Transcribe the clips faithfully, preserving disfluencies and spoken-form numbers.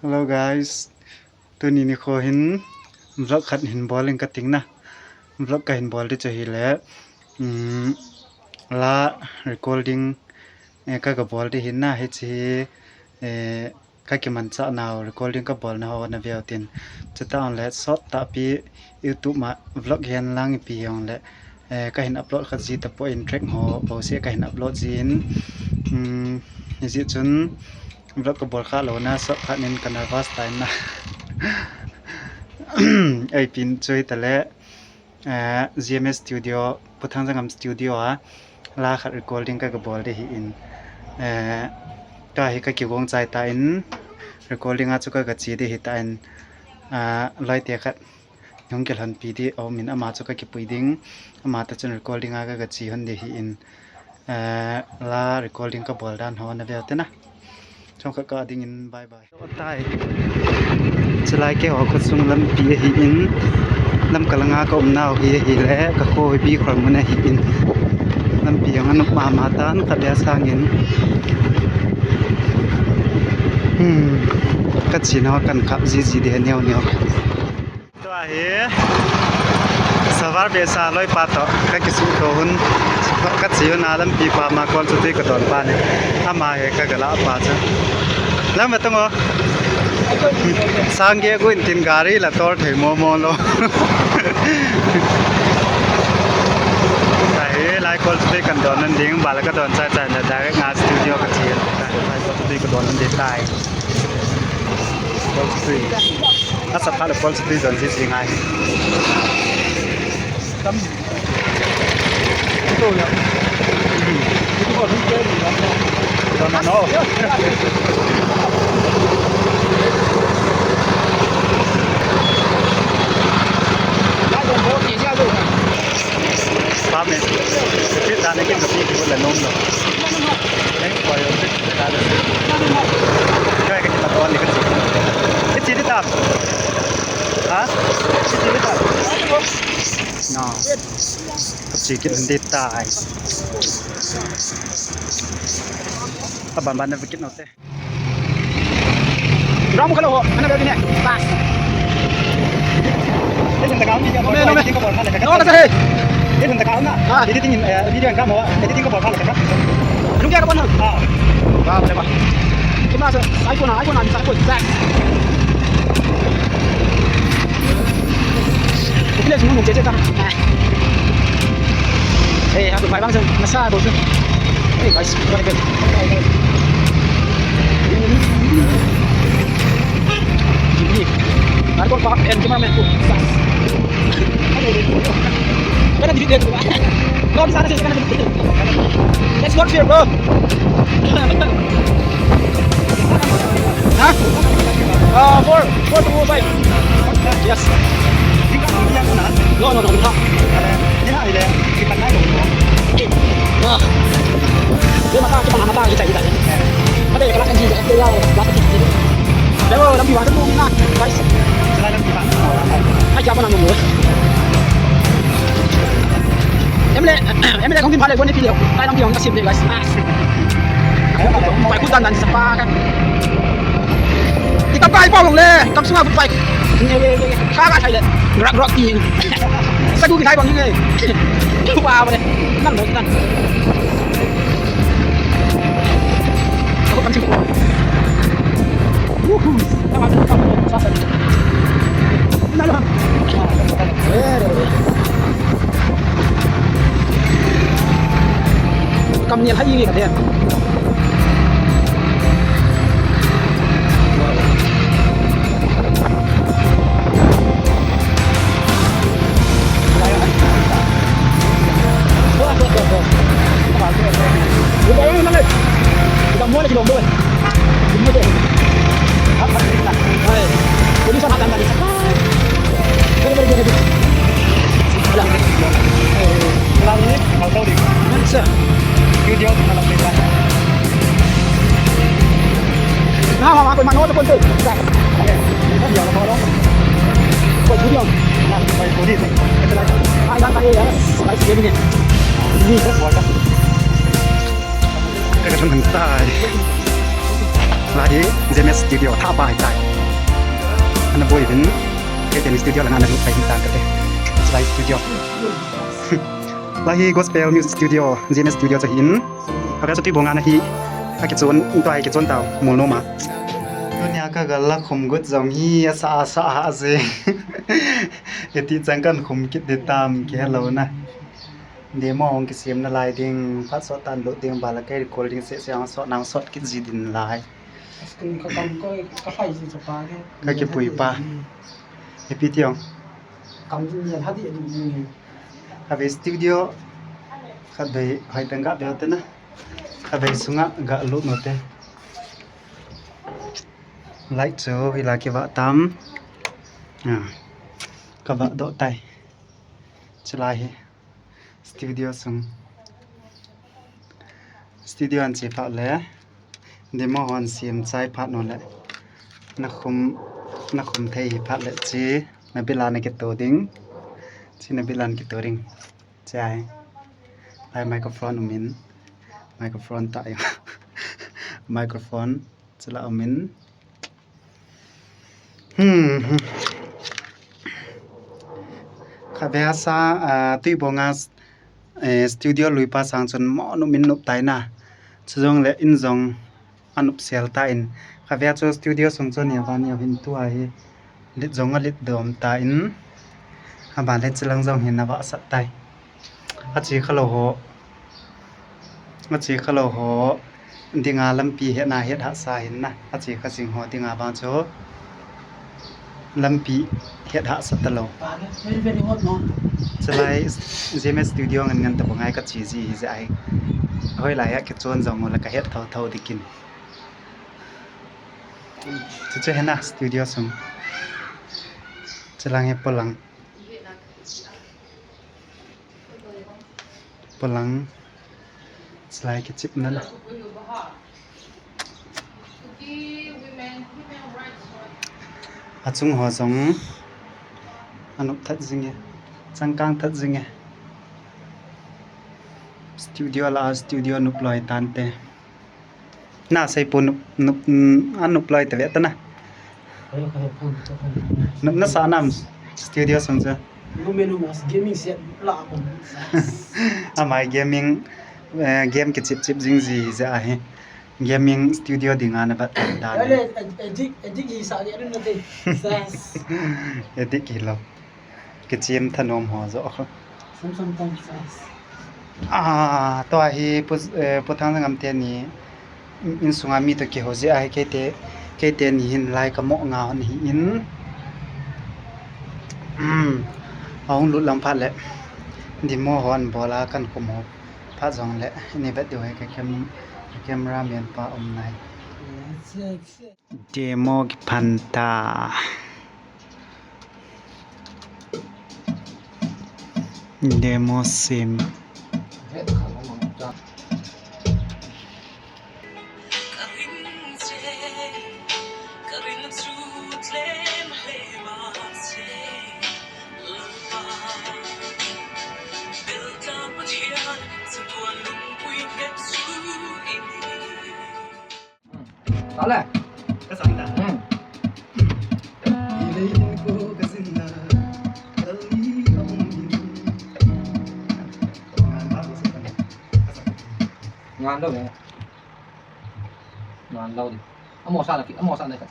Hello guys, tuni nikho hin vlog khat hin bol ing kating na. Vlog kahin bol di chu ahile, um, la recording, eh, ka, ka bol di hin na, hiche hi, eh, ka kimanchah nau recording ka bolna ho na veu tin. Chuti ahile sot tahpi YouTube ma vlog hihen lang ipi hijongle, eh, kahin upload kha ji tapon track ho bouseh kahin upload jin. Um, hijeh chun vlog ka bol kha louna sot khat nin ka nervous tai na. Ei pin chu hitale, eh, G M S Studio, Pu Thangjangam Studio a la khat recording ka, ka bol di hin. Eh, ka hi ka kigong chai tan, recording a chu ka, ka che di hitan, ah, loite khat hung kilhonpi di aum in ama chu ka kipui ding, ama ta chun recording a ka, ka che hon di hin. Eh, la recording ka bol dan ho na veu te na. Chomkhat ka ding in, bye bye. Tai. Chulai keiho khosung lampi ahin, Lamka langa ka umnau hi ahile, ka kho hi Bikholmun ahin. Lampi jong anop mama tan, khatvei sangin. Hmm. Ka chenau kan kap jiji di neo neo. Tua hi Savar behseh loipa toh ka kisuto hun, ka che hun a lampi pa ma kol chu tui ka don pa ni. Ama hi ka, ka lah pa chu. Lang ve tong o. Sangeh gu in tin gari la tol thei mo mo lou. Tua hi lai kol chu tui kan don nan ding, bal ka don chai chai na direct nga studio ka che. Lai kol chu tui ka don nan ding tai. Kol chu tui. Asa pha le kol chu tui don jiji ngai. Tam. Ito ya. Ito ko dun ke ni. No, no, no. Pa me. Fit da ne ke ka pi ki la nom lo. Nei ko yo fit da ne. Ka ka ki ta ko ni ka chi. Ki chi di ta. Ha? Ki chi di ta. No. Ka chi ki di ta ai. Ka ban ban na ki no te. Ram ka lo ho, ana bel ni. Bas. Ei, sun ta ka ni. No, no, no. Editing ka bol kha le ka. No, na sa he. Ei, sun ta ka na. Ah. Editing in, eh, video in ka mo, editing ka bol kha le ka. Lung kya ka bol na. Ah. Ba, ba, ba. Kima sa iPhone na, iPhone na, sa iPhone. Bas. Kile sun mo che che ta. Hey, aku bai bang sen, masa aku tu. Hey, guys, what a good. Ini, aku pak and cameraman tu. Mana di dia tu? Kau di sana sih, sana sih. Let's go here, bro. Huh? Uh, four, four to five. Yes. No, no, no, no. Ah. Dia mata, kita mata, kita, kita. Ada yang kelak kan, kita, kita, kita. Dia orang lebih waktu tu, nah, guys. Ai, apa nama? Em le, em le, kong tin pha le, bon ni phi le. Tai lam ti hong ka sim de, guys. Ah. Pai khu dan dan sa pa ka. Ti kam kai pa long le, kam sunga khu pai. Ka ka thai le. Rak rak ti. Sa du ki thai bang ni. Khu pa ba le. Nan mo dan. Ako kam sim. Woohoo. Kam nial hai ni ka te. Ka ka thang tai. Lai hi J M S Studio thah pa ahitai. Ana boi uvin. Kei teni studio langa ana lut pai hitan kate. Lai studio. Lai hi Gospel Music Studio, J M S Studio chu ahin. Avea chu Tuibong a ana hi. Akichon, tua hi kichon tau, mol nom a. Tunia ka gal la khum got jong hi asa asa a je. Iti chang kan khum kit di tam kihelou na. Demo hung kisem nalai ding, phat sot tan lut ding, bala kei recording seh seh hung sot nang sot kit ji din lai. Ka kam ko, ka hai ji chapa ke. Ka kipui pa. Ipi ti ong. Kam ji ni ha di ni. Kave studio. Kave hai tang ga be te na. Kave sunga ga lut no te. Light chu hila kivah tam. Ah. Kavah doh tai. Chulai hi. Studio sung. Studio an che phat le. Demo hon sem chai phat no le. Na khum, na khum thei hi phat le chi. Na bila na kito ding. Chi na bila na kito ding. Chai. Lai microphone umin. Microphone ta yo. Microphone. Chula umin. Hmm. Khavea sa, ah, Tuibong a, eh, studio lui pa sang chun mo nop in nop tai na. Chujong le in jong anop sel ta in. Khavea chu studio sung chu nia van nia hin tua hi. Lit jong a lit dom ta in. Aban le chilang jong hin avah sat tai. Achi khalou ho. Achi khalou ho. Dinga lampi hetna het hahsa hin na. Achi kha jing ho dinga vang chu. Lampi het hahsa talou. Chulai J M S studio ngan ngan tabang ai kachi ji hi ja ai. Hoilai a kichon jong u la kahet thou thou dikin. Chuche hena studio sung. Chulang hi polang. Polang. Chulai kichip nan. Achung ho jong. Anop that jing e. Changkang that jing e. Studio la studio nop loi tante. Na sei pu nop, nop, mm, anop loi ta ve ta na. Nop na sa nam studio sung chu. Luminous gaming set la ko. Amai gaming, eh, game kichip chip jing ji ja ahi. Gaming studio dinga na bat dan. Ale, edi, edi ki sa ge na te. Sas. Edi ki lo. Kichim thanom ho jo. Sam sam tam sas. Ah, tua hi pu, eh, Pu Thangjangam teni insunga mi to kiho ji ahi keite, keite ni hin lai kamo nga hon hi in. Hmm. Ahung lut lang phat le. Demo hon bola kan khum ho. Phat jong le. Ni vet diu hi ka cam-, ka camera man pa um nai. Demo kipan ta. Demo sem. Tale. Ka sang ta. Hmm. Ngan lou le. Ngan lou di. Amo sa na ki, amo sa na ka.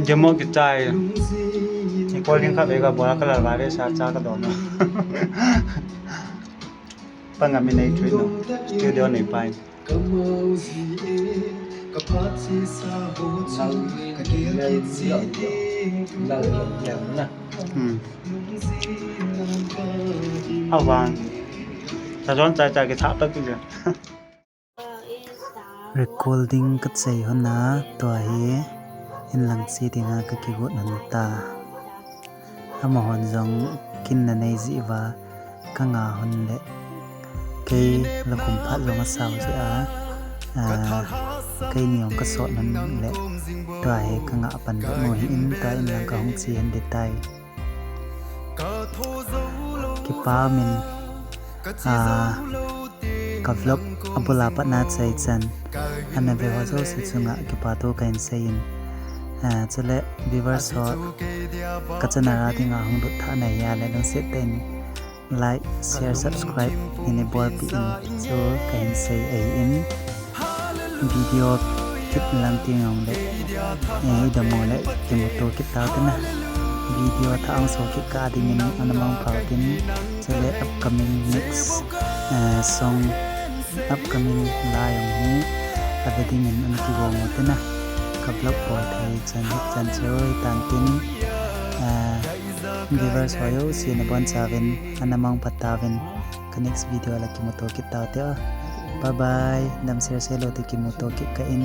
Demo kichai. Recording kha vega bola kala vare sa cha ka dona. Panga mi nei thui no. Studio nei pai. Hmm. Awan. Sa jon chai chai kithah ta tu le. Recording kachai hon a, tua hi inlang che dinga kakigot hon ta. Amahon jong kin nanei jeh uva kanga hon le, kei lakhum phat jong asao jeh a, ah, keini jong kasot hon le, tua hi kanga pan le mo hi in, tua inlang kahung che hon ding tai. Kipa min, ah, ka vlog abul a pat na chai chan ana ve ho jouse chunga kipa thu kahin sei in, ah, chule viewers ho ka channel a dinga hung lut thah nahi a le lungset tah in like, share, subscribe nei bolpeh in chu kahin sei ahi in. Video kit lang teng jong le, eh, idam mo le kimuto kit tau te na. Video thah hung so kit kah dingin ana mangpha utin, chule upcoming next, eh, song, upcoming la jong hi ave dingin ana kigong u te na. Ka vlog bol thei chan hi chan chu hitan tin, eh, viewers ho jouse nabonchauvin ana mangpha tauvin. Ka next video la kimuto kit tau te o. Bye bye. Damsel sel u te kimuto kit kah in.